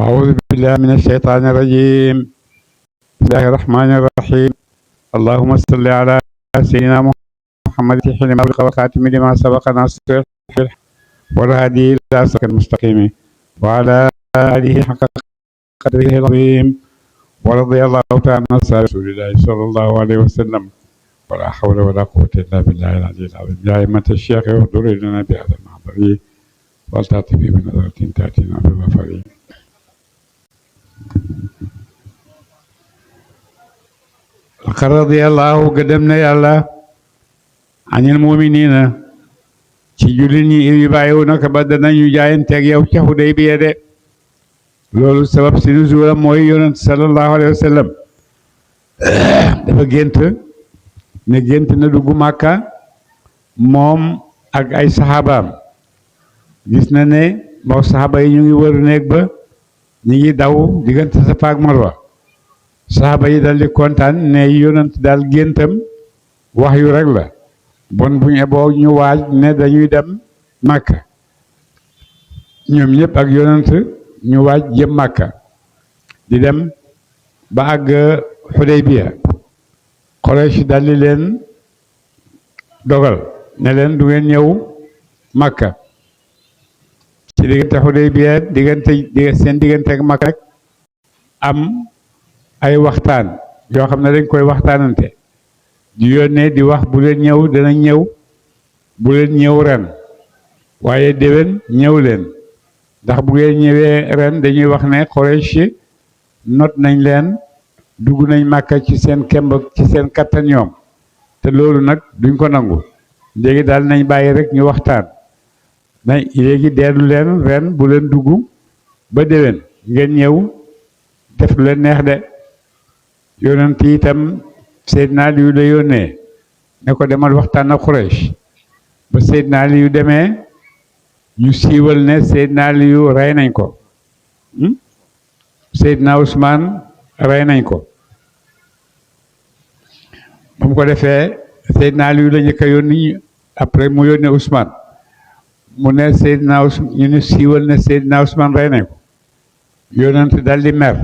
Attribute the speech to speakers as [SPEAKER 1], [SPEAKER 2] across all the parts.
[SPEAKER 1] أعوذ بالله من الشيطان الرجيم. بسم الله الرحمن الرحيم. اللهم صل على سيدنا محمد حين أغلق والخاتم لما سبق ناصر والهادي إلى صراط المستقيم وعلى آله حق قدره العظيم ورضي الله تعالى عن أصحاب رسول الله صلى الله عليه وسلم ولا حول ولا قوة إلا بالله العلي العظيم. يا أئمة الشيخ احضر لنا بهذا المحضر ولتأتي بنظرة تأتينا بالظفر. laqad radiyallahu gëdëm na yàlla anil muminina ci jullit ñi yu bàyyiwu naka ba danañu jaayanteeg yow ca Hudaybiya de loolu sabab si nuzulam mooy yonent sallallahu alayhi wa sallam dafa gént na dugg Màkka moom ak ay saxaabaam gis na ne moo saxaaba yi ñu ngi wër néeg ba ñu ngi daw diggante Safa ak Marwa saxaaba yi dal di kontaan ne yonent daal géntam wax yu rek la bon bu ñu eboo ñu waaj ne dañuy dem Màkka ñoom ñëpp ak yonent ñu waaj jëm Màkka di dem ba àgg Xudaybiya Quraysh dal di leen dogal ne leen du ngeen ñëw Màkka ci diggante Xudaybiya seen diggante ak Màkka rek am ay waxtaan yoo xam ne dañ koy waxtaanante di yónnee di wax bu leen ñëw dana ñëw bu leen ñëw ren waaye déwén ñëw leen ndax bu ngeen ñëwee ren dañuy wax ne Quraysh not nañ leen dugg nañ Màkka ci seen kemb ci seen kattan ñoom te loolu nag duñ ko nangu léegi daal nañ bàyyi rek ñu waxtaan nañ léegi dellu leen ren bu leen dugg ba déwén ngeen ñëw def lu leen neex de yonent itam Seydina Aliyu la yónnee ne ko demal waxtaan ak Quraysh ba Seydina Aliyu demee ñu siiwal ne Seydina Aliyu rey nañ ko Seydina Ousmane rey nañ ko ba mu ko defee Seydina Aliyu la njëkk a yónni après mu yónnee Ousmane mu ne Seydina Ousmane ñu ne siiwal ne Seydina Ousmane rey nañ ko yonent dal di mer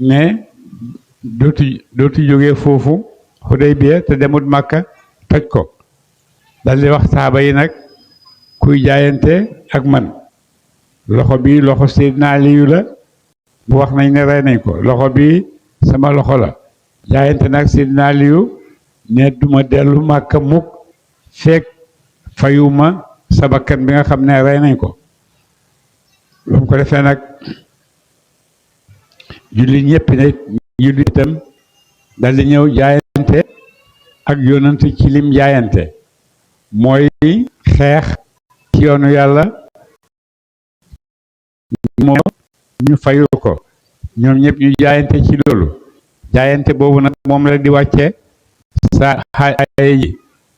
[SPEAKER 1] ne dootu jógee foofu Hudaybiya te demut Màkka toj ko dal di wax saaba yi nag kuy jaayante ak man loxo bi loxo Seydina Aliyu la bu wax nañ ne rey nañ ko loxo bi sama loxo la jaayante nag Seydina Aliyu ne duma dellu Màkka mukk fekk fayuma sa bakkan bi nga xam ne rey nañ ko lu mu ko defee nag jullit ñëpp ne jullit itam dal di ñëw jaayante ak yonent ci lim jaayante mooy xeex ci yoonu yàlla moom ñu fayul ko ñoom ñëpp ñu jaayante ci loolu jaayante boobu nag moom la di wàcce sa ay ji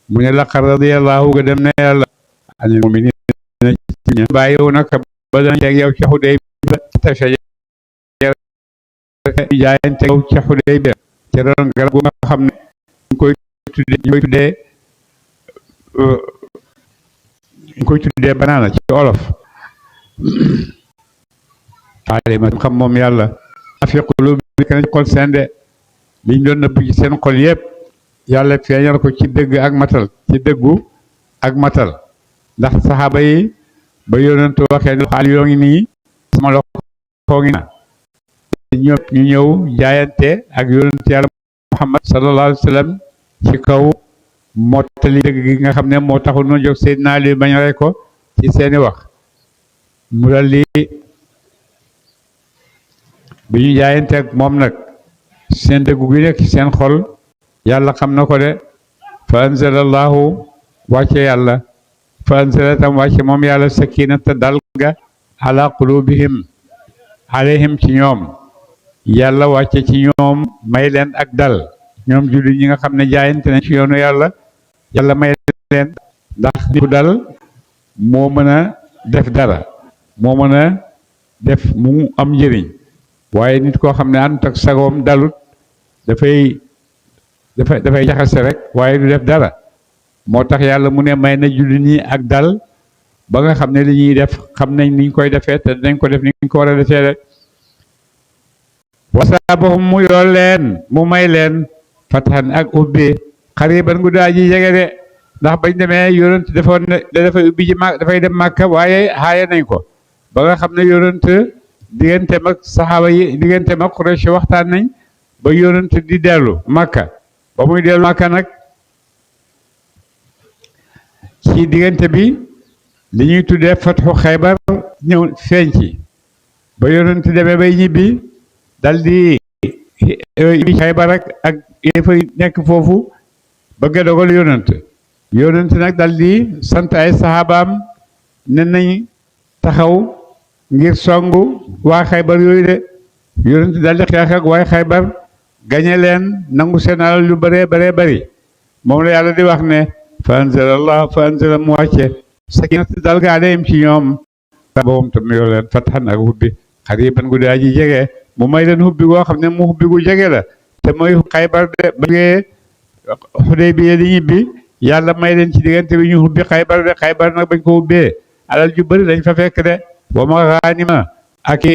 [SPEAKER 1] mu ne laqad radiyallahu ga dem na yàlla anil mu'minina ci ñu bàyyiwu nag ba dana teg yow ca Hudaybiya tafe jaayante yow ca Hudaybiya ca doon garab gu nga xam ne ñu koy tuddee banaana ci olof alima xam moom yàlla fi qulubi na xol seen de liñ doon nëbb ci seen xol yëpp yàlla feeñal ko ci dëgg ak matal ci dëggu ak matal ndax saxaaba yi ba yonent waxee ne xaal yoo ngi nii sama loxo ngi na ñu ñëw jaayante ak yonent yàlla Muhammad sallallahu alayhi wa sallam ci kaw mottali dëgg gi nga xam ne moo taxul noo jóg Seydina Ali bañ rey ko ci seeni wax mu dal li bi ñu jaayante ak moom nag seen dëggu gi nekk ci seen xol yàlla xam na ko de fa anzalallahu wàcce yàlla fa anzala tam wàcce moom yàlla sakinata dal ga ala qulubihim alayhim ci ñoom yàlla wàcce ci ñoom may leen ak dal ñoom jullit ñi nga xam ne jaayante nañ ci yoonu yàlla yàlla may leen ndax nit ku dal moo mën a def dara moo mën a def mu am njëriñ waaye nit koo xam ne àndut ak sagoom dalut dafay jaxase rek waaye du def dara moo tax yàlla mu ne may na jullit ñi ak dal ba nga xam ne li ñuy def xam nañ niñ koy defee te dinañ ko def ni ñu ko war a defee rek wasaabahum mu yool leen mu may leen fatahan ak ubbi xariban gu daa ji jege de ndax bañ demee yonent defoon ne dafay ubbi ji dafay dem màkka waaye xaaye nañ ko ba nga xam ne yonent digganteem ak saxaaba yi digganteem ak Quraysh waxtaan nañ ba yonent di dellu màkka ba muy dellu màkka nag ci diggante bi li ñuy tuddee fatxu xaybar ñëw feeñ ci ba yonent demee bay ñibbi dal di xaybar ak yéefar nekk foofu bëgg a dogal yonent nag dal di sant ay saxaabaam ne nañ taxaw ngir songu waa xaybar yooyu de yonent dal di xeex ak waay xaybar gañe leen nangu seen alal yu bëree bari moom la yàlla di wax ne fa anzala mu wàcce sakinata dal ga alayhim ci ñoom boobu tam yoo leen fatahan ak hubbi xariban gu daa ji jege mu may leen hubbi goo xam ne mu hubbi gu jege la te mooy xaybar de bëggee Xudaybiya di ñibbi yàlla may leen ci diggante bi ñu hubbi xaybar de xaybar nag bañ ko hubbee alal ju bëri dañ fa fekk de wa maxaanima ak i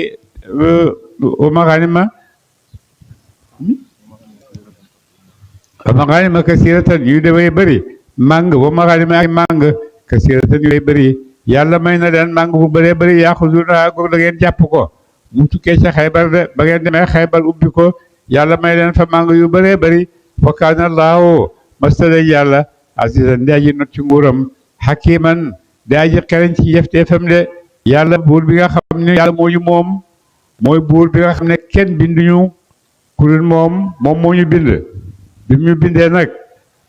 [SPEAKER 1] wa maxaanima kasiratan yu demee bëri màng wa maxaanima ak màng kasiratan yu bëri yàlla may na leen màng bu bëree bëri yaaxuduuna goog da ngeen jàpp ko mu tukkee ca xaybar de ba ngeen demee xaybar ubbi ko yàlla may leen fa màng yu bëree bëri wa kaana allaahu mastadaj yàlla azizan di aji not ci nguuram hakiman di aji xereñ ci jëfteefam de yàlla buur bi nga xam ne yàlla moo ñu moom mooy buur bi nga xam ne kenn binduñu ku dul moom moo ñu bind bi mu bindee nag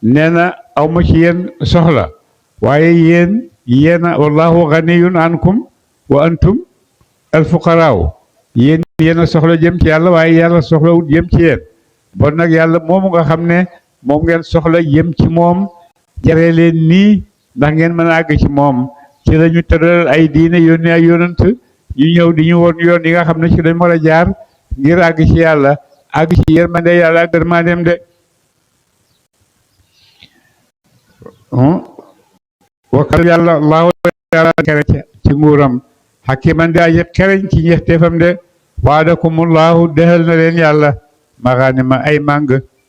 [SPEAKER 1] nee na aw ma ci yéen soxla waaye yéena wallahu ganiyun ankum wa antum alfuqaraaw yéen a soxla jëm ci yàlla waaye yàlla soxla wut jëm ci yéen bon nag yàlla moomu nga xam ne moom ngeen soxla jëm ci moom jaree leen nii ndax ngeen mën a àgg ci moom ci la ñu tëral ay diine yónni ay yonant ñu ñëw di ñu woon yoon yi nga xam ne ci lañ war a jaar ngir àgg ci yàlla àgg ci yërmande yàlla ak gërmandeem de wakal yàlla allahu yàlla kere ci nguuram hakiman di aji xereñ ci ñexteefam de waadakumullahu dexal na leen yàlla maxaanima ay màng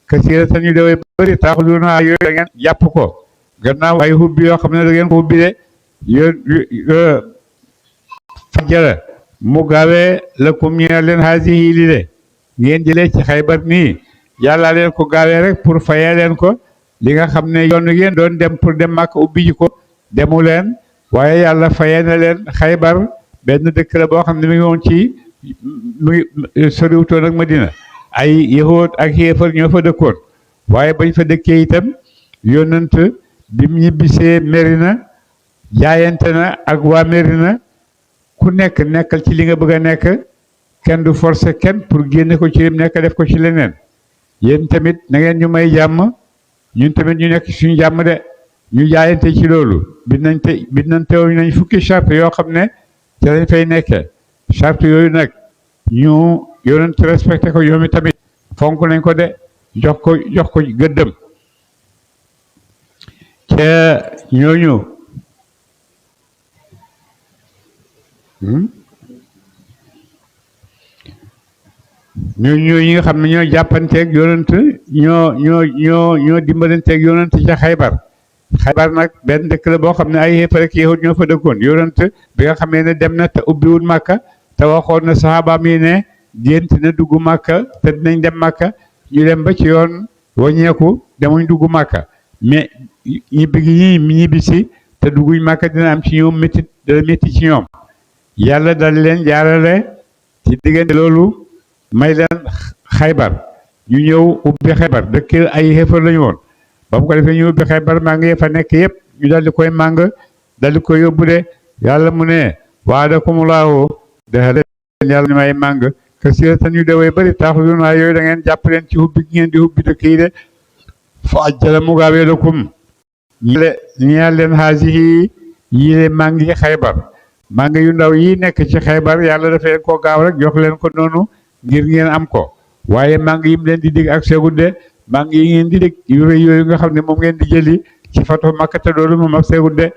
[SPEAKER 1] kasiratan yu daway bëri taaxuduuna yooyu da ngeen jàpp ko gannaaw ay hubbi yoo xam ne da ngeen ko hubbi de fajjara mu gaawee lakum ñeel leen haasihi li de ngeen jëlee ci xaybar nii yàlla leen ko gaawee rek pour fayee leen ko li nga xam ne yoon ngeen doon dem pour dem màkk ubbi ji ko demu leen waaye yàlla fayee na leen xaybar benn dëkk la boo xam ne mi ngi woon ci mu ngi soriwutoon ak Madina ay yahood ak yéefar ñoo fa dëkkoon waaye bañ fa dëkkee itam yónnant bi mu ñibbisee Medina jaayante na ak waa Medina ku nekk nekkal ci li nga bëgg a nekk kenn du forcer kenn pour génne ko ci lim nekk def ko ci leneen yéen tamit na ngeen ñu may jàmm ñun tamit ñu nekk suñu jàmm de ñu jaayante ci loolu bindantewuñu nañ fukki charte yoo xam ne ci lañ fay nekkee charte yooyu nag ñu yonent respecté ko ñoom tamit fonk nañ ko de jox ko gëddëm ca ñooñu ñi nga xam ne ñoo jàppanteeg yonent ñoo dimbalanteeg yonent ca xaybar nag benn dëkk la boo xam ne ay yéefar ak yahud ñoo fa dëkkoon yonent bi nga xamee ne dem na te ubbiwul màkka te waxoon na saxaabaam yi ne gént na dugg màkka te dinañ dem màkka ñu dem ba ci yoon waññeeku demuñ dugg màkka mais ñibbi si te dugguñ màkka dina am ci ñoom métti dana métti ci ñoom yàlla dal leen jaarale ci diggante loolu may leen xaybar ñu ñëw ubbi xaybar dëkk ay xéefar lañu woon ba mu ko defee ñu ubbi xaybar màng yi fa nekk yëpp ñu dal di koy màng dal di koy yóbbu de yàlla mu ne waadakumulaahu dexe leen yàlla ñu may màng kasiratan yu dawee bëri taaxuduun waaye yooyu da ngeen jàpp leen ci hubbi ngeen di hubbi dëkk yi de fa ajjala mu gaawee lakum ñeel leen haasihi yii màng yi xaybar màng yu ndaw yi nekk ci xaybar yàlla dafa leen koo gaaw rek jox leen ko noonu ngir ngeen am ko waaye màng yi mu leen di dig ak segudde màng yi ngeen di dig yu rëy yooyu nga xam ne moom ngeen di jëli ci fatu Makka te loolu moom ak segudde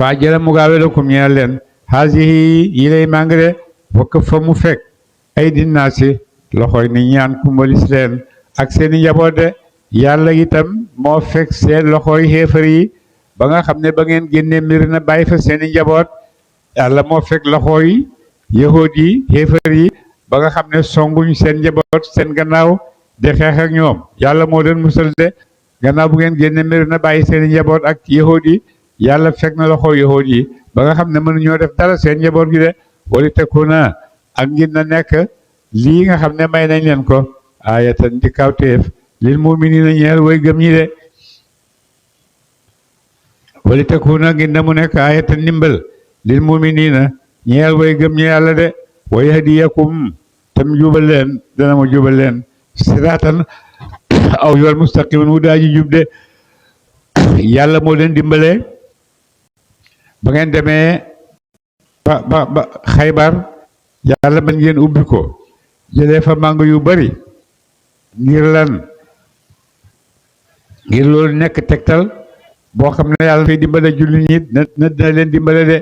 [SPEAKER 1] fa jëla mu gaawe lakum ñeel leen haasihi yi lay màngre wakk fa mu fekk ay dinnaasi loxoy ni ñaan kumbalis leen ak seeni njaboot de yàlla itam moo fekk seen loxoy xéefar yi ba nga xam ne ba ngeen génnee mbir na bàyyi fa seeni njaboot yàlla moo fekk loxoy yahood yi xéefar yi ba nga xam ne songuñ seen njaboot seen gannaaw de xeex ak ñoom yàlla moo leen musal de gannaaw bu ngeen génne mbir na bàyyi seeni njaboot ak yahood yi yàlla fekk na loxo yahood yi ba nga xam ne mënuñoo def dara seen njaboot gi de wali takuna ak ngir na nekk lii nga xam ne may nañ leen ko ayatan di kawteef lil mu'minina ñeel way gëm ñi de wali takuna ngir na mu nekk ayatan ndimbal lil mu'minina ñeel way gëm ñi yàlla de wa yahdiyakum tam jubal leen dana ma jubal leen siratan aw yoon mustaqiman wu daaji jub de yàlla moo leen dimbale ba ngeen demee ba xaybar yàlla mën ngeen ubbi ko jëlee fa màng yu bari ngir lan ngir loolu nekk tegtal boo xam ne yàlla fay dimbale jullit ñi na dina leen dimbale de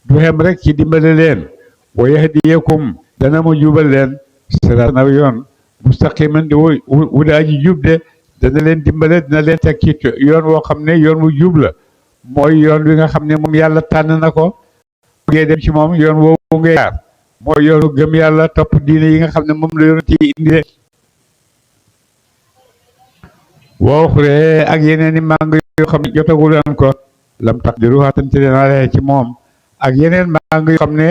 [SPEAKER 1] du xem rek ci dimbale leen wa yahdiyakum dana mu jubal leen siratan aw yoon mustaqiman di wu daaji jub de dana leen dimbale dina leen teg ci yoon woo xam ne yoon wu jub la mooy yoon wi nga xam ne moom yàlla tànn na ko ngay dem ci moom yoon woowu ngay jaar mooy yoonu gëm yàlla topp diine yi nga xam ne moom la yoon ci indi de wooxure ak yeneen i màng yoo xam ne jotagu leen ko lam tax di ruwaatan ci leen ale ci moom ak yeneen màng yoo xam ne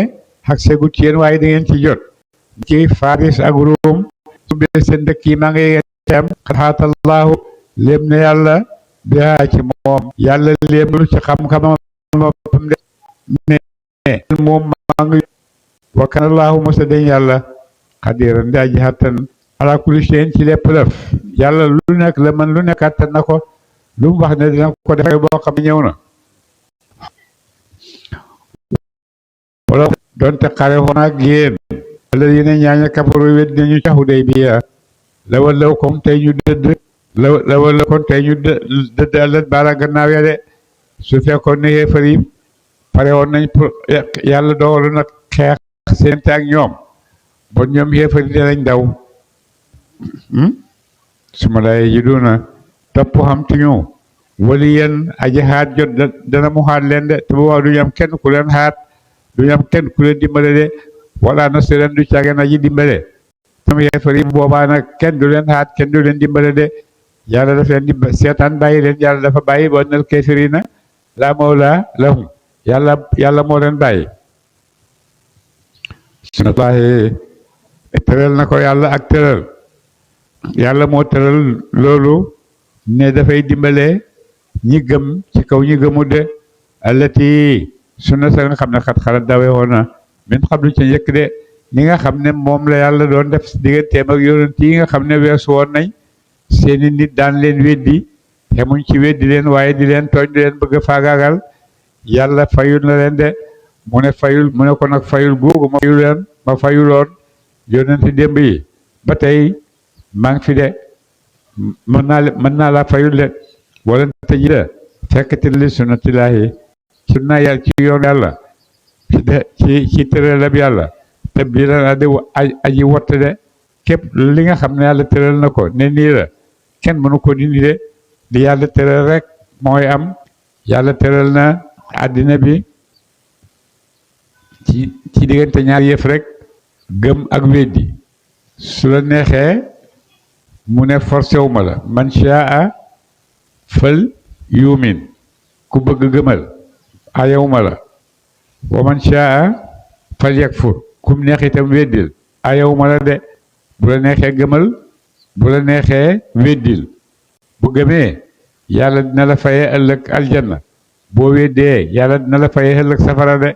[SPEAKER 1] xak segut ci yéen waaye da ngeen ci jot ci Faris ak Ruum subbee seen dëkk yi maa ngi am xaatallaahu léem ne yàlla bihaa ci moom yàlla léemlu ci xam-xamam boppam de ne moom maa ngi wa kana allaahu mosa deñ yàlla xadiran di aji xattan ala kulli shay'in ci lépp lëf yàlla lu nekk la man lu nekk attan na ko lu mu wax ne dina ko defee boo xam ne ñëw na wala doonte xare woon ak yéen wala yéen ñaaña kafaru wet nañu ca Hudaybiya la walaw kon tey ñu dëdd la wala kon tey ñu dëdd ëllëg baala gannaaw ya de su fekkoon ne yéefar yi pare woon nañ pour yàlla dogalu nag xeex seente ak ñoom bon ñoom yéefar yi dinañ daw su ma lay ji duna topp xam ci ñu wali yéen aji xaat jot dana mu xaat leen de te bu waaw duñu am kenn ku leen xaat duñu am kenn ku leen dimbale de wala na si leen du caageen aji dimbale sama yéefar yi boobaa nag kenn du leen xaat kenn du leen dimbale de yàlla daf leen di seetaan bàyyi leen yàlla dafa bàyyi ba nal kaafiriina laa mawlaa lahum yàlla moo leen bàyyi sunnatullaahi tëral na ko yàlla ak tëral yàlla moo tëral loolu ne dafay dimbale ñi gëm ci kaw ñi gëmu de allati sunna sa nga xam ne xat xalat dawee woon na min xam lu ca njëkk de ni nga xam ne moom la yàlla doon def digganteem ak yonent yi nga xam ne weesu woon nañ seeni nit daan leen weddi xemuñ ci weddi leen waaye di leen tooñ di leen bëgg a faagaagal yàlla fayul na leen de mu ne ko nag fayul googu ma fayul leen ma fayuloon yonent démb yi ba tey maa ngi fi de mën naa laa fayul de wala tëji da fekkati li sunnatillaahi sunna yàlla ci yoon yàlla ci tëralab yàlla te bii la de aji watt de képp li nga xam ne yàlla tëral na ko ne nii la kenn mënu ko dindi de li yàlla tëral rek mooy am yàlla tëral na àddina bi ci diggante ñaar yëf rek gëm ak weddi su la neexee mu ne forcé wu ma la man shaa fal yumin ku bëgg gëmal ayewuma la wa man shaa fal yakfur kum neex itam weddil ayewuma la de bu la neexee gëmal bu la neexee weddil bu gëmee yàlla dina la fayee ëllëg aljanna boo weddee yàlla dina la fayee ëllëg safara de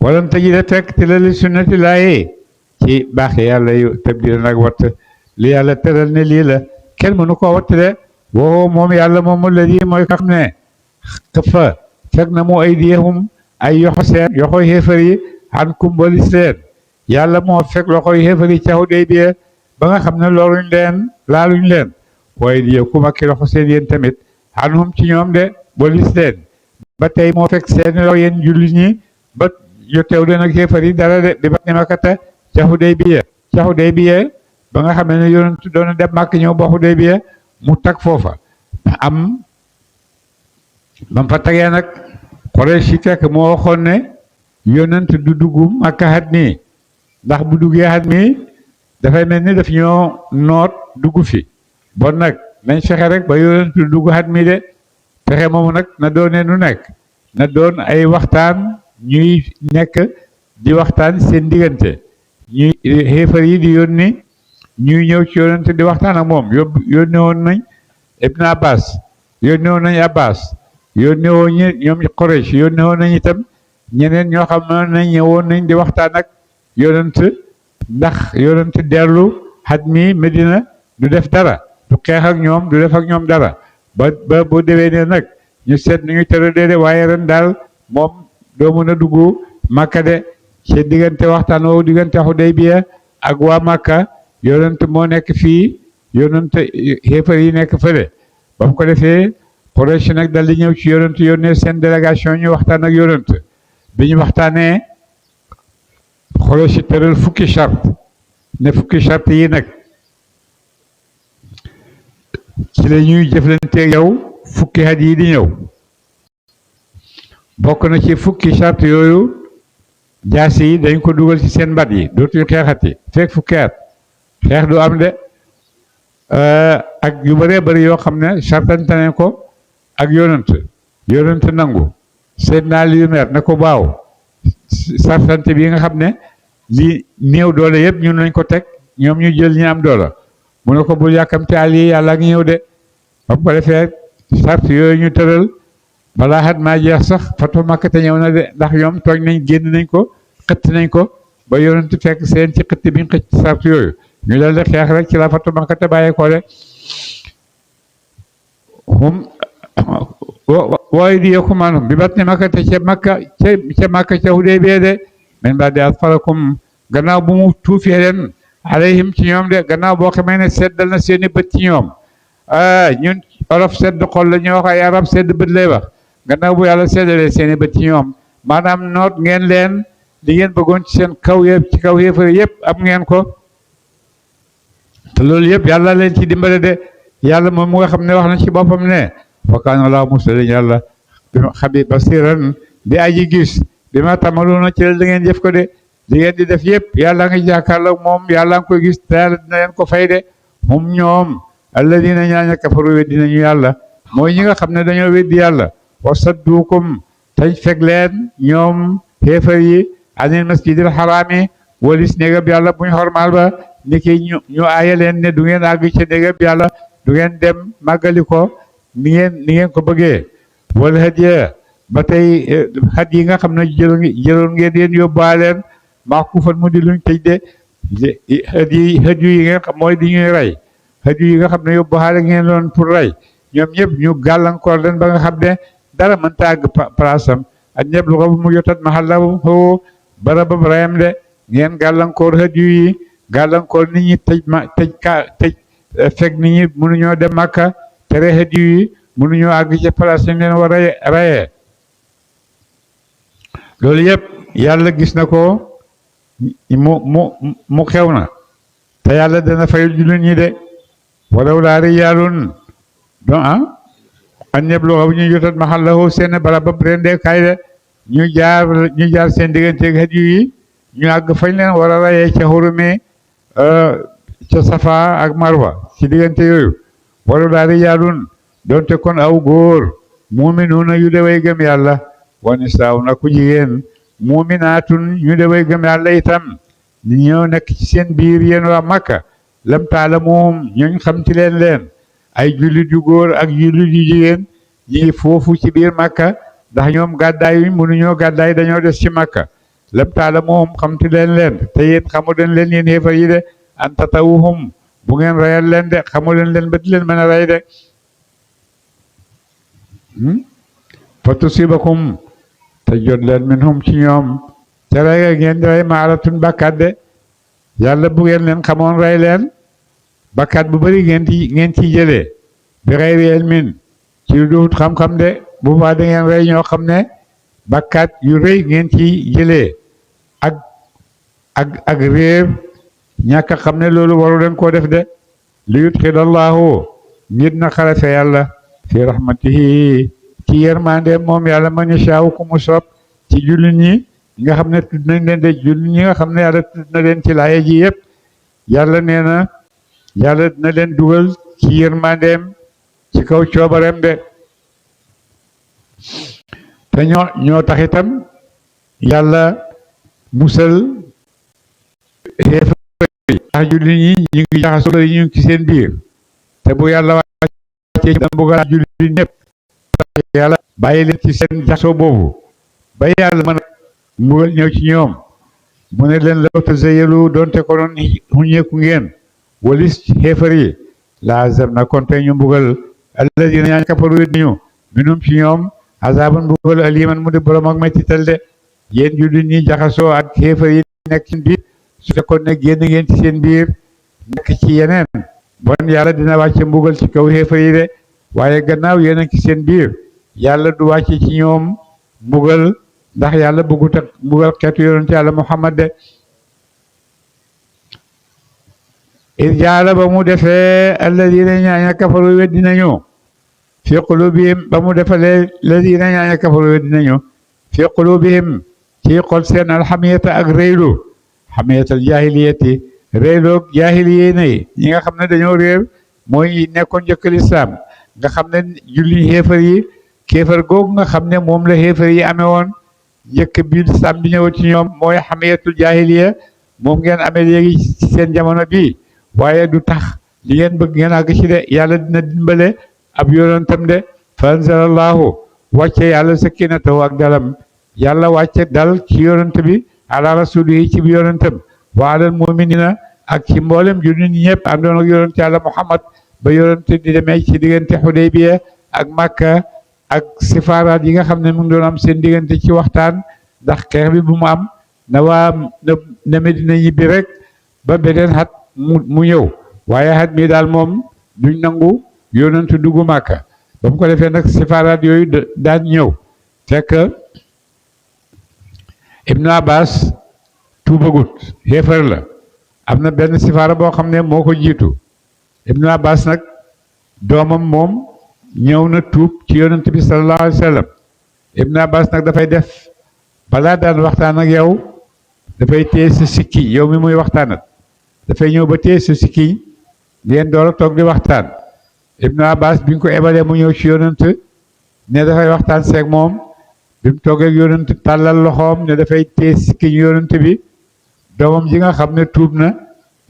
[SPEAKER 1] walan tajida fekk te la li sunnati laaye ci baax yàlla yu tabdil nag watt li yàlla tëral ne lii la kenn mënu ko watt de woo moom yàlla moom la lii mooy xam ne kafa fekk na mu ay diyehum ay yoxo seen yoxoy xéefar yi an kumbalis leen yàlla moo fekk loxoy xéefar yi ca Hudaybiya ba nga xam ne looluñ leen laaluñ leen waaye diyekum ak ki loxo seen yéen tamit anhum ci ñoom de bolis leen ba tey moo fekk seen raw yéen jullit ñi ba yotew leen ak xéefar yi dara de bi batni makkata ca Hudaybiya ba nga xamee ne yonent doon dem màkk ñëw ba Hudaybiya mu tag foofa am ba mu fa tagee nag Quraysh fekk moo waxoon ne yonent du dugg Makka at mii ndax bu duggee at mii dafay mel ni daf ñoo noot dugg fi bon nag nañ fexe rek ba yonent du dugg at mii de fexe moomu nag na doonee nu nekk na doon ay waxtaan ñuy nekk di waxtaan seen diggante ñuy xéefar yi di yónni ñuy ñëw ci yonent di waxtaan ak moom yónne woon nañ Ibn Abbas yónne woon nañ Abbas yónne woon ñoom Quraysh yónne woon nañ itam ñeneen ñoo xam ne ñëwoon nañ di waxtaan ak yonent ndax yonent dellu xat mi Medina du def dara du xeex ak ñoom du def ak ñoom dara ba bu déwee ne nag ñu seet nu ñu tëralee de waaye ren daal moom doo mën a dugg Makka de ci diggante waxtaan woowu diggante Hudaybiya ak waa Makka yonent moo nekk fii yonent xéefar yi nekk fële ba mu ko defee Quraysh nag dal di ñëw ci yonent yónnee seen délégation ñu waxtaan ak yonent bi ñu waxtaanee Quraysh tëral fukki charte ne fukki charte yi nag ci la ñuy jëflanteeg yow fukki at yi di ñëw bokk na ci fukki charte yooyu jaasi yi dañ ko dugal ci seen mbat yi dootuñu xeexati fekk fukki at xeex du am de ak yu bëree bëri yoo xam ne sartante nañ ko ak yonent nangu seen naa li mer na ko baaw sartante bi nga xam ne li néew doole yëpp ñun lañ ko teg ñoom ñu jël ñi am doole mu ne ko bul yàkkamte àll yi yàlla ngi ñëw de ba mu ko defee sart yooyu ñu tëral balaa xat maa jeex sax fatu Makka te ñëw na de ndax ñoom tooñ nañ génn nañ ko xëtt nañ ko ba yonent fekk seen ci xëtt bi ñu xëcc sart yooyu ñu dal di xeex rek ci la fatu Makka te bàyyee ko de wooy di yokku maanaam bi batni Makka te ca Makka ca Hudaybiya de men ba di asfarakum gannaaw bu mu tuufee leen alayhim ci ñoom de gannaaw boo xamee ne seddal na seeni bët ci ñoom ñun olof sedd xol la ñuy wax ay arab sedd bët lay wax gannaaw bu yàlla seddalee seeni bët ci ñoom maanaam noot ngeen leen li ngeen bëggoon ci seen kaw yëpp ci kaw yéefar yëpp am ngeen ko te loolu yëpp yàlla leen ci dimbale de yàlla moom mu nga xam ne wax na ci boppam ne wa kaana Allaahu mursaliin yàlla xabiir basiiran di aji gis bi ma tamaluuna ci la da ngeen jëf ko de li ngeen di def yëpp yàlla nga jàkkaarloo moom yàlla nga koy gis te yàlla dina leen ko fay de hum ñoom alladina ñaaña kafaru weddi nañu yàlla mooy ñi nga xam ne dañoo weddi yàlla wa sadduukum tañ fekk leen ñoom xéefar yi anil masjidil xaraami walis néegab yàlla buñ xormaal ba ni ki ñu aaya leen ne du ngeen àgg ci néegab yàlla du ngeen dem màggali ko ni ngeen ko bëggee wala hadiya ba tey xat yi nga xam ne jëloon ngeen yéen yóbbaaleen maa ku fan mu di luñ tëj de xët yi ngeen xam mooy di ñuy rey xët yi nga xam ne yóbbaale ngeen doon pour rey ñoom ñëpp ñu gàllankoor leen ba nga xam ne dara mënta àgg place am ak ñëpp lu ko mu jotat maxallahu xoo barabam reyam de ngeen gàllankoor xët yi gàllankoor nit ñi tëj fekk nit ñi mënuñoo dem Makka tere xët yi mënuñoo àgg ci place yi leen war a reyee loolu yëpp yàlla gis na ko mu xew na te yàlla dana fayul jullit ñi de walaw laa rijaalun don an yablughu ñu jotat mahallahu seen barabam rendeekaay de ñu jaar seen digganteeg hadiyu yi ñu àgg fañ leen war a rayee ca xurumi ca Safa ak Marwa ci diggante yooyu walaw laa rijaalun donte kon aw góor muuminuuna yu de way gëm yàlla wa nisaa'un ku jigéen muuminaatun ñu de way gëm yàlla itam ni ñëw nekk ci seen biir yéen waa Makka lam taalamuhum ñooñ xam ci leen ay jullit yu góor ak jullit yu jigéen ñi ngi foofu ci biir Makka ndax ñoom gàddaay yi mënuñoo gàddaay dañoo des ci Makka lam taalamuhum xam ci leen te yéen xamu leen yéen xéefar yi de an tatawuhum bu ngeen rayal leen de xamu leen ba di leen mën a rey de fa tusibakum te jot leen minhum ci ñoom te rey ngeen di rey maaratun bàkkaat de yàlla bu ngeen leen xamoon rey leen bàkkaat bu bëri ngeen ci jëlee bi xayri ilmin ci lu duut xam-xam de bu baax da ngeen rey ñoo xam ne bakkaat yu rëy ngeen ci jëlee ak réer ñàkk a xam ne loolu waru leen koo def de li yudxilallahu nit na xalafe yàlla fi rahmatihi ci yërmande moom yàlla man yashaaw ku mu soob ci jullit ñi nga xam ne tudd nañ leen de jullit ñi nga xam ne yàlla tudd na leen ci laaya ji yëpp yàlla nee na yàlla dina leen dugal ci yërmandeem ci kaw coobareem de te ñoo tax itam yàlla musal xeefa ndax jullit ñi ñu ngi jaxasoo ñu ngi ci seen biir te bu yàlla wàccee ci mbugal jullit ñëpp yàlla bàyyi leen ci seen jaxasoo boobu ba yàlla mën a mbugal ñëw ci ñoom mu ne leen law tazayyalu doonte ko doon huñeeku ngeen walis xeefar yi laazam na kon tey ñu mbugal alladina ñaan kafaru ñu minum ci ñoom azaban mbugal aliman mu di borom ak mettital de yéen jullit ñi jaxasoo ak xeefar yi nekk ci biir su fekkoon ne génn ngeen ci seen biir nekk ci yeneen bon yàlla dina wàcce mbugal ci kaw xeefar yi de waaye gannaaw yéen a ci seen biir yàlla du wàcce ci ñoom mbugal ndax yàlla bëggut ak mbugal xeetu yonent yàlla Muhammad de jaala ba mu defee alladina ñaaña kafaru weddi nañu fi qulubihim ba mu defalee alladina ñaaña kafaru weddi nañu fi qulubihim ci xol seen alxamiyata ak réylu xamiyatal jaahiliyati réyloog jaahiliye nay ñi nga xam ne dañoo réer mooy nekkoon njëkk lislaam nga xam ne julli xéefar yi kéefar googu nga xam ne moom la xéefar yi amee woon njëkk bi lislaam di ñëw ci ñoom mooy xamiyatul jaahiliya moom ngeen amee léegi ci seen jamono bii waaye du tax li ngeen bëgg ngeen àgg ci de yàlla dina dimbale ab yonentam de fa anzalallahu wàcce yàlla sakinatahu ak dalam yàlla wàcce dal ci yonent bi ala rasulihi ci bi yonentam wa alal muminina ak ci mboolem jullit ñi ñëpp àndoon ak yonent yàlla Muhammad ba yonent di demee ci diggante Xudaybiya ak Makka ak sifaaraat yi nga xam ne mu ngi doon am seen diggante ci waxtaan ndax xeex bi bu mu am na Medina ñibbi rek ba beneen xat mu ñëw waaye xat mi daal moom duñ nangu yonent dugg Makka ba mu ko defee nag sifaaraat yooyu daan ñëw fekk Ibnu Abbas tuubagut xéefar la am na benn sifaara boo xam ne moo ko jiitu Ibnu Abbas nag doomam moom ñëw na tuub ci yonent bi sallallahu alayhi wa sallam Ibnu Abbas nag dafay def balaa daan waxtaan ak yow dafay téye sa sikki yow mi muy waxtaanat dafay ñëw ba téye sa sikki ngeen door a toog di waxtaan Ibnu Abbas bi ñu ko ebalee mu ñëw ci yonent ne dafay waxtaan seeg moom bi mu toogee ak yonent tàllal loxoom ne dafay téye sikki yonent bi doomam ji nga xam ne tuub na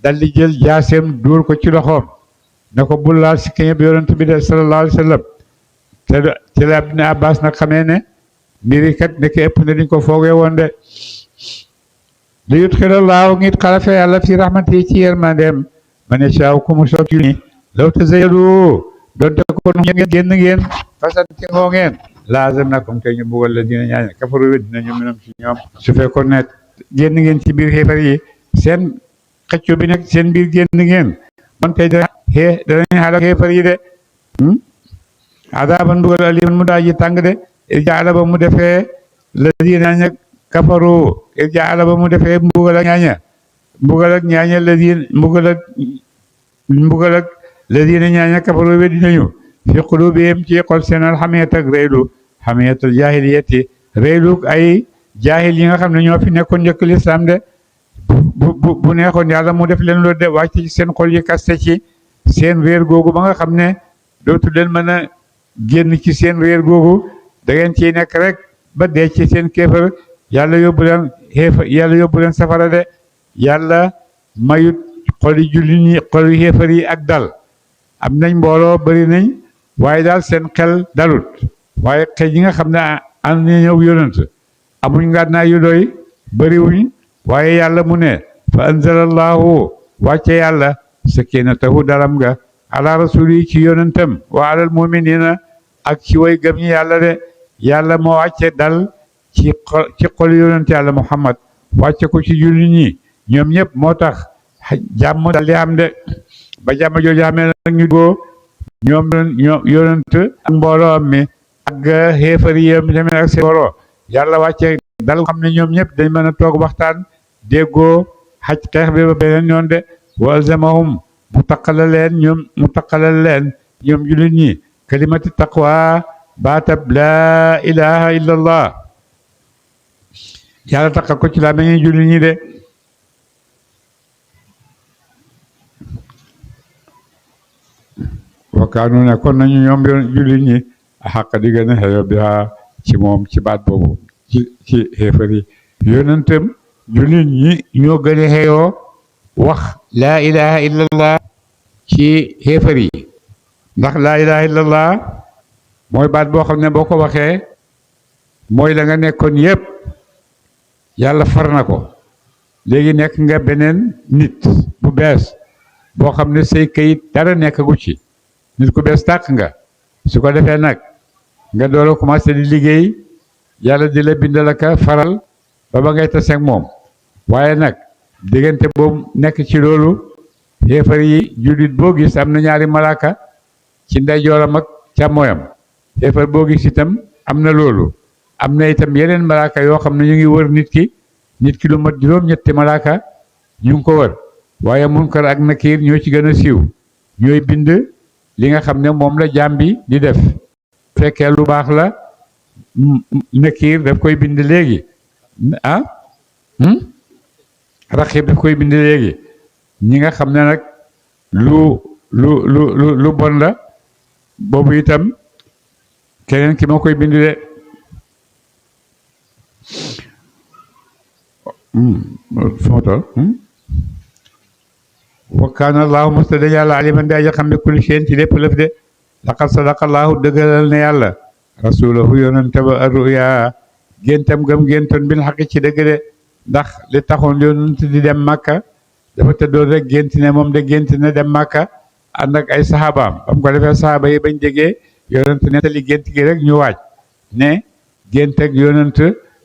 [SPEAKER 1] dal di jël jaaseem dóor ko ci loxoom ne ko bul laal sikki bi yonent bi de sallallahu alayhi wa sallam te la Ibnu Abbas nag xamee ne mbiri kat nekk ëpp na diñ ko foogee woon de li yudxilallaahu ngir xalafe yàlla fi rahmati ci yërmandeem man yashaaw ku mu soob ci ni law tazayyalu doonte ko ngeen génn ngeen fasanti ngoo ngeen laazam nakum te ñu buggal la dina ñaan kafaru dina ñu minum ci ñoom su fekkoon ne génn ngeen ci biir xeefar yi seen xëccoo bi nag seen biir génn ngeen man tey danañ xaalak xeefar yi de adaban mbugal aliman mu daa ji tàng de jaala ba mu defee la dina ña kafaru jaala ba mu defee mbugal ak ñaaña la dina mbugal ak la dina ñaaña kafaru weddi nañu fi qulubihim ci xol seen alxamiyat ak réylu xamiyatul jaahiliyati réylu ay jaahil yi nga xam ne ñoo fi nekkoon njëkk lislaam de bu neexoon yàlla mu def leen loolu de wàcc ci seen xol yi kaste ci seen réer googu ba nga xam ne dootu leen mën a génn ci seen réer googu da ngeen ciy nekk rek ba dee ci seen kéefër yàlla yóbbu leen safara de yàlla mayut xoli jullit ñi xoli xéefar yi ak dal am nañ mbooloo bari nañ waaye daal seen xel dalut waaye xel yi nga xam ne ànd na ñëw yonent amuñ ngànnaay yu doy bariwuñ waaye yàlla mu ne fa anzalallahu wàcce yàlla sakinatahu daram nga ala rasuli ci yonentam wa alal muminina ak ci way gëm ñi yàlla de yàlla moo wàcce dal ci xol yonent yàlla Muhammad wàcce ko ci jullit ñi ñoom ñëpp moo tax jàmm dal di am de ba jàmm jooju amee nag ñu dugoo ñoom yonent ak mbooloo mi ak xéefar yi tamit ak seen mbooloo yàlla wàcce dal xam ne ñoom ñëpp dañ mën a toog waxtaan déggoo xaj xeex bi ba beneen yoon de wa alzamahum mu taqala leen ñoom jullit ñi kalimati taqwa baatab laa ilaha illa allah yàlla taqal ko ci laa meñi jullit ñi de wakaanu ne kon nañu ñoom jullit ñi xàq di gën a xeyo bi ci moom ci baat boobu ci xéefar yi yonentam jullit ñi ñoo gën a xeyoo wax laa ilaha illallah ci xéefar yi ndax laa ilaha illallah mooy baat boo xam ne boo ko waxee mooy la nga nekkoon yépp yàlla far na ko léegi nekk nga beneen nit bu bees boo xam ne say kayit dara nekkagu ci nit ku bees tàq nga su ko defee nag nga door a commencé di liggéey yàlla di la bindal ak faral ba ngay taseeg moom waaye nag diggante boobu nekk ci loolu xéefar yi jullit boo gis am na ñaari malaaka ci ndeyjooram ak càmmooyam xéefar boo gis itam am na loolu am na itam yeneen malaaka yoo xam ne ñu ngi wër nit ki lu mat juróom-ñetti malaaka ñu ngi ko wër waaye Munkar ak Nakiir ñoo ci gën a siiw ñooy bind li nga xam ne moom la jaam bi di def fekkee lu baax la Nakiir daf koy bind léegi Raqiib daf koy bind léegi ñi nga xam ne nag lu bon la boobu itam keneen ki moo koy bind de foo toll wa kaana allaahu mustada yàlla aliman di aja xam ne kulli shay'in ci lépp lëf de laqad sadaqa allaahu dëggalal ne yàlla rasulahu yonente ba arruya géntam gam géntoon bil xaqi ci dëgg de ndax li taxoon yonent di dem Makka dafa tëddoon rek gént ne moom de gént ne dem Makka ànd ak ay saxaabaam ba mu ko defee saxaaba yi bañ jegee yonent nettali gént gi rek ñu waaj ne gént ak yonent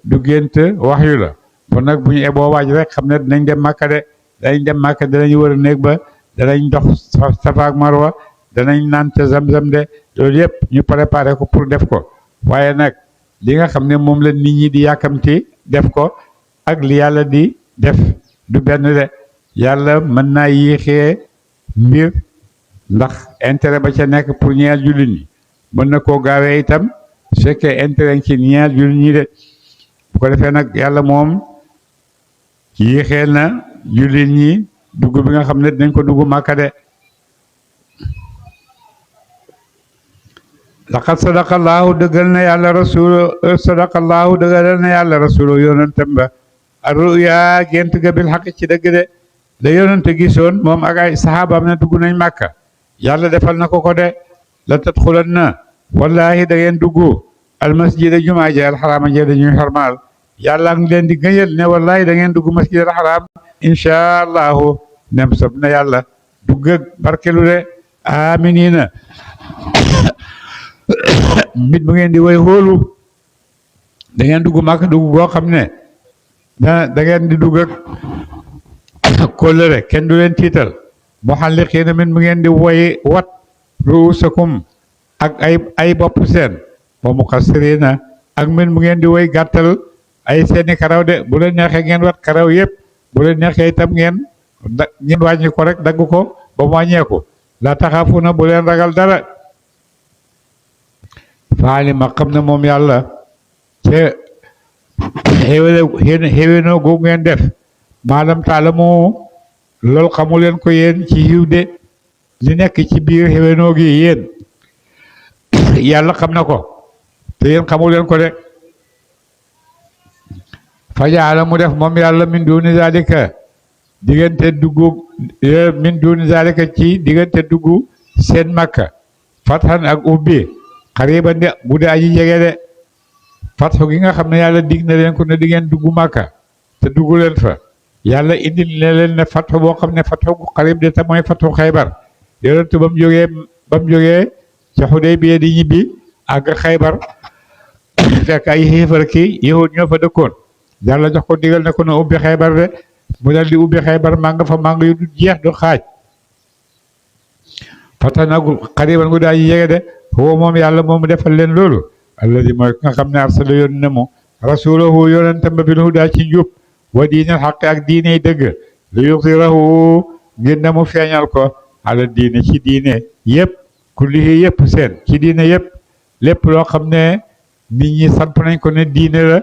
[SPEAKER 1] du gént waxyu la kon nag bu ñu eboo waaj rek xam ne dinañ dem Makka de danañ dem Makka danañ wër a néeg ba danañ dox Safa ak Marwa danañ naan ca Zamzam de loolu yëpp ñu préparé ko pour def ko waaye nag li nga xam ne moom la nit ñi di yàkkamti def ko ak li yàlla di def du benn de yàlla mën naa yéexee mbir ndax intérêt ba ca nekk pour ñeel jullit ñi mën na koo gaawee itam su fekkee intérêt ci ñeel jullit ñi de bu ko defee nag yàlla moom yéexee na jullit ñi dugg bi nga xam ne dinañ ko dugg Màkka de laqad sadaqallaahu dëggal na yàlla rasulu sadaqallaahu dëggal na yàlla rasulu yonentam ba arruya gént ga bil xaq ci dëgg de la yonent gisoon moom ak ay saxaabaam ne dugg nañ Màkka yàlla defal na ko de la tadxulan na wallaahi da ngeen dugg almasjida jumaa ji alxaraama ji dañuy xarmaal yàlla ngi leen di gëñal ne wallaahi da ngeen dugg masjid alxaraam incha allahu nem sob na yàlla dugg ak barkelu de aminina mbit bu ngeen di way xoolu da ngeen dugg Màkka dugg goo xam ne da ngeen di dugg ak kóllëre kenn du leen tiital muhalliqiina min bu ngeen di woy wat ruusakum ak ay bopp seen wa muqassiriina ak min bu ngeen di woy gàttal ay seeni karaw de bu leen neexee ngeen wat karaw yëpp bu leen neexee itam ngeen wàññi ko rek dagg ko ba mu wàññeeku la taxaafuuna bu leen ragal dara faalima xam ne moom yàlla ca xéwénoo googu ngeen def maalam taala moo loolu xamu leen ko yéen ci yiw de li nekk ci biir xéwénoo gi yéen yàlla xam na ko te yéen xamu leen ko de fajaala mu def moom yàlla min duuni zalika diggante duggu min duuni zalika ci diggante duggu seen Makka fathan ak ubbi xariban de bu dee aji jege de fatxu gi nga xam ne yàlla dig na leen ko ne di ngeen dugg Màkka te dugg leen fa yàlla indil ne leen ne fatxu boo xam ne fatxu gu xarib de te mooy fatxu Xaybar yonent ba mu jógee ca Xudaybiya di ñibbi ak Xaybar fekk ay xiifar kii yahud ñoo fa dëkkoon yàlla jox ko digal ne ko na ubbi Xaybar de mu dal di ubbi Xaybar maa nga fa maa nga yu du jeex du xaaj fatanagu xariban gu daa ji jege de huwa moom yàlla moomu defal leen loolu alladi mooy nga xam ne arsala yónni na mu rasulahu yonentam ba bil hudaa ci njub wa diinal xaq ak diiney dëgg li yuzhirahu ngir na mu feeñal ko ala diine ci diine yëpp kullihi yëpp seen ci diine yëpp lépp loo xam ne nit ñi samp nañ ko ne diine la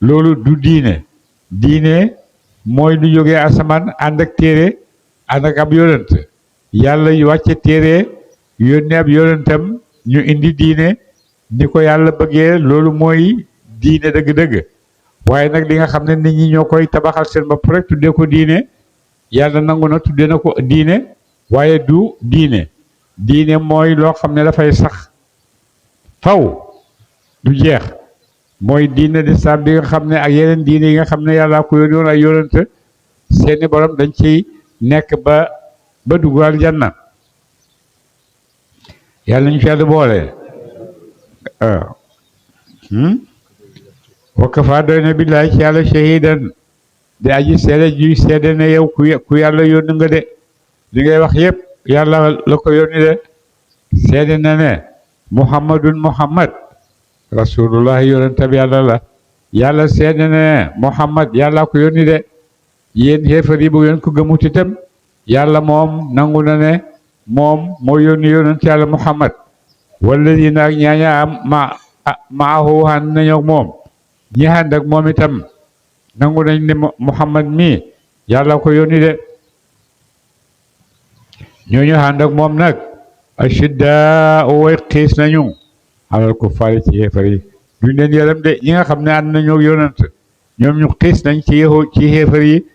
[SPEAKER 1] loolu du diine diine mooy lu jógee asamaan ànd ak téere ànd ak ab yonent yàlla wàcce téere yónnee ab yonentam ñu indi diine ni ko yàlla bëggee loolu mooy diine dëgg-dëgg waaye nag li nga xam ne nit ñi ñoo koy tabaxal seen bopp rek tuddee ko diine yàlla nangu na tuddee na ko diine waaye du diine diine mooy loo xam ne dafay sax faw du jeex mooy diine lislaam bi nga xam ne ak yeneen diine yi nga xam ne yàllaa ko yónni woon ay yonent seeni borom dañ ciy nekk ba dugg aljanna yàlla ñu ci yàlla boole wa kafaa doy na billaahi ci yàlla shahidan di aji seede juy seede ne yow ku yàlla yónni nga de li ngay wax yëpp yàlla la ko yónni de seede na ne muhammad rasulullah yonentab yàlla la yàlla seede ne muhammad yàlla ko yónni de yéen xéefar yi bu ngeen ko gëmut itam yàlla moom nangu na ne moom moo yónni yonent yàlla muhammad walladina ak ñaaña am maahu ànd nañu ak moom ñi ànd ak moom itam nangu nañ ne muhammad mi yàlla ko yónni de ñooñu ànd ak moom nag ashiddaa way xiis nañu alal kuffaar ci xéefar yi duñ leen yërëm de ñi nga xam ne ànd nañoo yonent ñoom ñu xiis nañ ci xéefar yi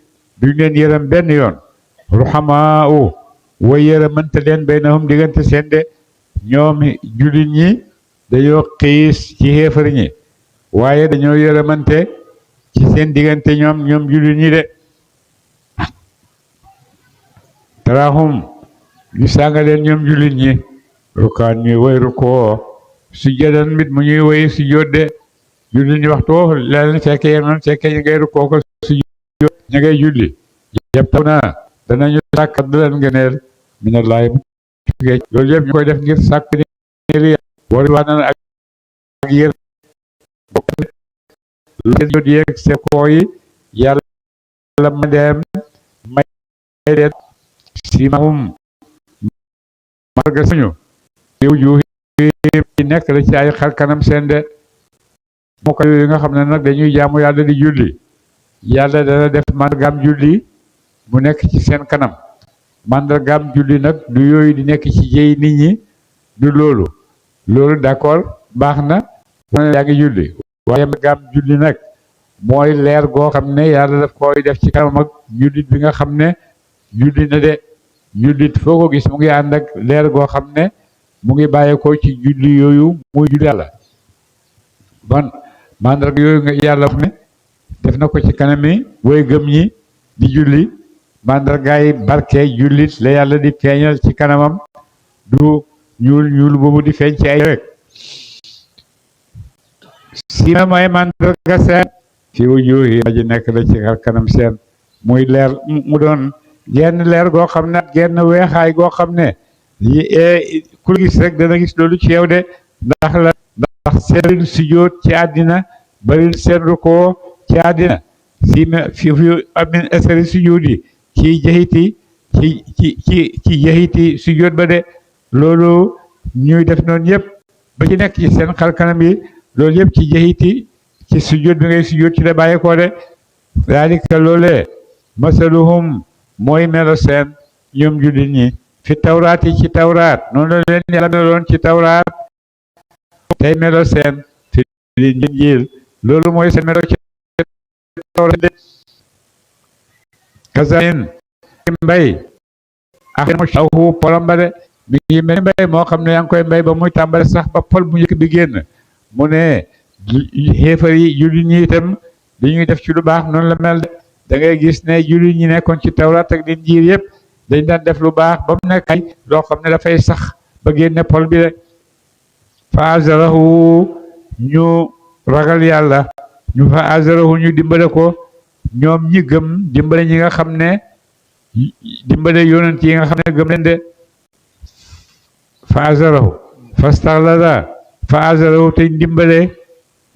[SPEAKER 1] duñ leen yërëm benn yoon ruhamaa way yërëmante leen baynahum diggante seen de ñoom jullit ñi dañoo xiis ci xéefar ñi waaye dañoo yërëmante ci seen diggante ñoom jullit ñi de tarahum ñu sànga leen ñoom jullit ñi rukaan ñuy way rukoo sujjadan mit mu ñuy woy sujjóot de julli ñu waxtu leen fekkee yéen noonu fekkee ñu ngay rukkoo ko sujjóot ñu ngay julli yëpp na danañu sàkk leen ngëneel minallahi loolu yëpp ñu koy def ngir sàkk ni wari waa nan ak yér jot yeeg sekoo yi yàlla ma dem may leen simahum marga suñu yow ju nekk la ci ay xar kanam seen de moo ko yooyu nga xam ne nag dañuy jaamu yàlla di julli yàlla dana def mandargaam julli mu nekk ci seen kanam mandargaam julli nag du yooyu di nekk ci jëy nit ñi du loolu d'accord baax na yaa ngi julli waaye mandargaam julli nag mooy leer goo xam ne yàlla daf koy def ci kanam ak jullit bi nga xam ne julli na de jullit foo ko gis mu ngi ànd ak leer goo xam ne mu ngi bàyyeekoo ci julli yooyu muy julli yàlla ban mandarga yooyu nga yàlla wax ne def na ko ci kanami woy gëm ñi di julli mandargaay barke jullit la yàlla di feeñal ci kanamam du ñuul boobu di feeñ ci ay rek sima mooy mandarga seen fi wujuhi aji nekk la ci xar kanam seen muy leer mu doon genn leer goo xam ne genn weexaay goo xam ne ku gis rek dana gis loolu ci yow de ndax seen sujjóot ci àddina bari seen rukkoo ci àddina fi amin asari sujjóot yi ci jahiti ci jahiti sujjóot ba de loolu ñuy def noonu yëpp ba ci nekk ci seen xar kanam yi loolu yëpp ci jahiti ci sujjóot bi ngay sujjóot ci la bàyyeekoo de daalika loolee masaluhum mooy melo seen ñoom jullit ñi fi tawraat yi ci tawraat noonu la leen yàlla meloon ci tawraat tey melo seen fi Injiil loolu mooy seen melo ci tawraat de kazain mbay ak aw polam ba de mi ngi mel mbay moo xam ne yaa ngi koy mbay ba muy tàmbale sax ba pol bu njëkk bi génn mu ne xéefar yi jullit ñi itam dañuy def ci lu baax noonu la mel de da ngay gis ne jullit ñi nekkoon ci tawraat ak Injiil yëpp dañ daan def lu baax ba mu nekk ay loo xam ne dafay sax ba génne pol bi de fa azarahu ñu ragal yàlla ñu fa azarahu ñu dimbale ko ñoom ñi gëm dimbale ñi nga xam ne dimbale yonent yi nga xam ne gëm leen de fa azarahu fastaxlada fa azarahu te ndimbale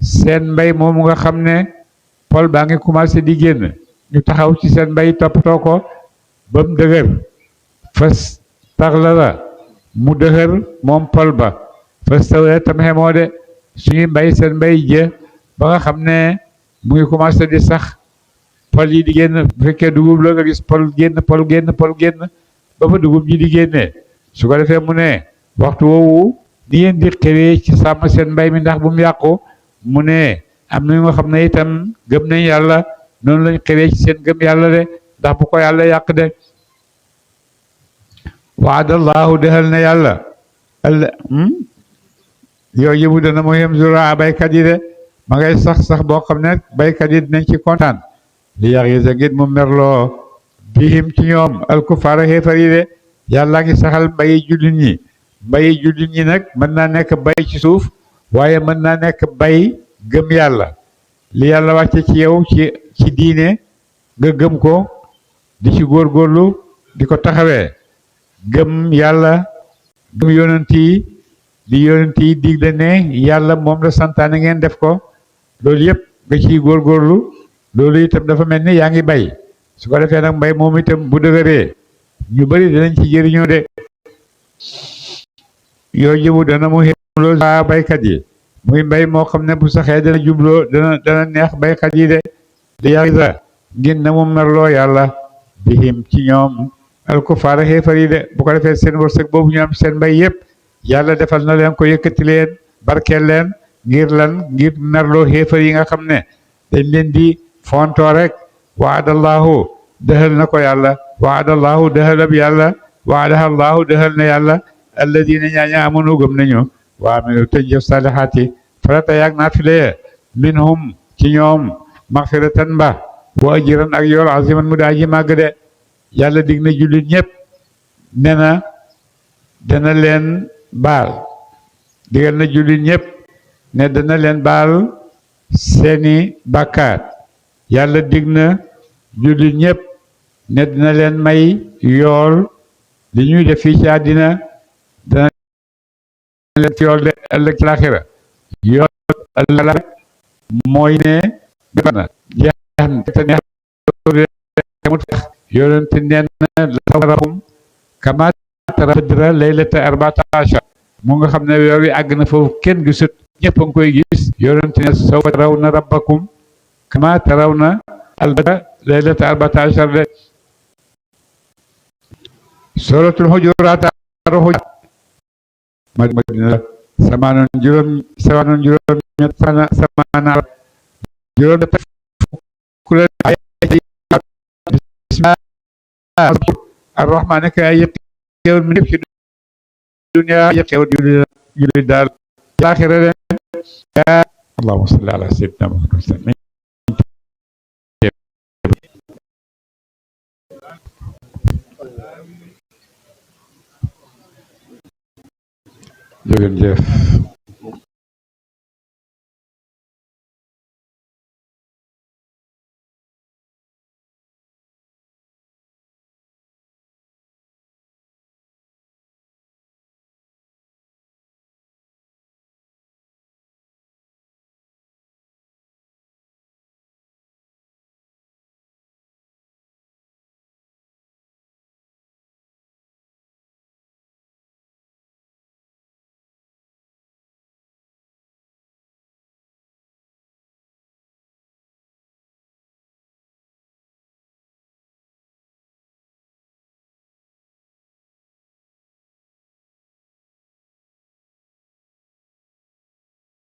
[SPEAKER 1] seen mbay moomu nga xam ne pol baa ngi commencé di génn ñu taxaw ci seen mbay toppatoo ko ba mu dëgër fastaxlada mu dëgër moom pol ba fastawa tam xemoo de suñuy mbay seen mbay jë ba nga xam ne mu ngi commencé di sax pol yi di génn bu fekkee dugub la nga gis pol génn ba fa dugub ji di génnee su ko defee mu ne waxtu woowu ni ngeen di xewee ci sàmm seen mbay mi ndax bu mu yàqu mu ne am na ñu nga xam ne itam gëm nañ yàlla noonu lañ xewee ci seen gëm yàlla de ndax bu ko yàlla yàq de waadallahu dexal na yàlla yooyu yëbu dana mu yem zura baykat yi de ma ngay sax boo xam ne baykat yi dinañ ci kontaan li yax yi sa ngir mu merloo bihim ci ñoom alkufaara xéefar yi de yàlla ngi saxal mbayi jullit ñi nag mën naa nekk bay ci suuf waaye mën naa nekk bay gëm yàlla li yàlla wàcce ci yow ci diine nga gëm ko di ci góorgóorlu di ko taxawee gëm yàlla gëm yonent yi di yonent yi digle ne yàlla moom la santaane ngeen def ko loolu yëpp nga ciy góorgóorlu loolu itam dafa mel ni yaa ngi bay su ko defee nag mbay moom itam bu dëgëree ñu bari dinañ ci jëriñoo de yooyu jëbu dana mu xéemloo saa baykat yi muy mbay moo xam ne bu saxee dana jubloo dana neex baykat yi de di yàlla ngir na mu merloo yàlla bihim ci ñoom alkufaara xéefar yi de bu ko defee seen wërsëg boobu ñu am seen mbay yëpp yàlla defal na leen ko yëkkati leen barkeel leen ngir lan ngir merloo xéefar yi nga xam ne dañ leen di fontoo rek waadallahu dëxal na ko yàlla waadallahu dëxalab yàlla waadahallahu dëxal na yàlla alladina ñaaña amanu gëm nañu wa amilu te jëf salihaati farata yaag naafile minhum ci ñoom maxfiratan ba wa ajiran ak yool aziman mu daa ji màgg de yàlla dig na jullit ñëpp ne na dana leen baal digal na jullit ñëpp ne dana leen baal seeni bàkkaar yàlla dig na jullit ñëpp ne dina leen may yool li ñuy def fii ci àddina dana leen ci yool de ëllëg ci laaxira yool ëllëg mooy ne bana jeex na te neex yonente neen la tawarakum kama tara badra laylata 14 mu nga xam ne weer wi àgg na foofu kenn gisut ñëpp a ngi koy gis yonente ne sawfa tarawna rabbakum kama tarawna albadra laylata 14 de suratul hujuraat madina samaanoon juróom ñett samaana juróom fukk la arrahmaan ka ay xewal mi def ci dunya ay xewal julli daal laaxira de allahumma salli ala sayyidina Muhammad jërëjëf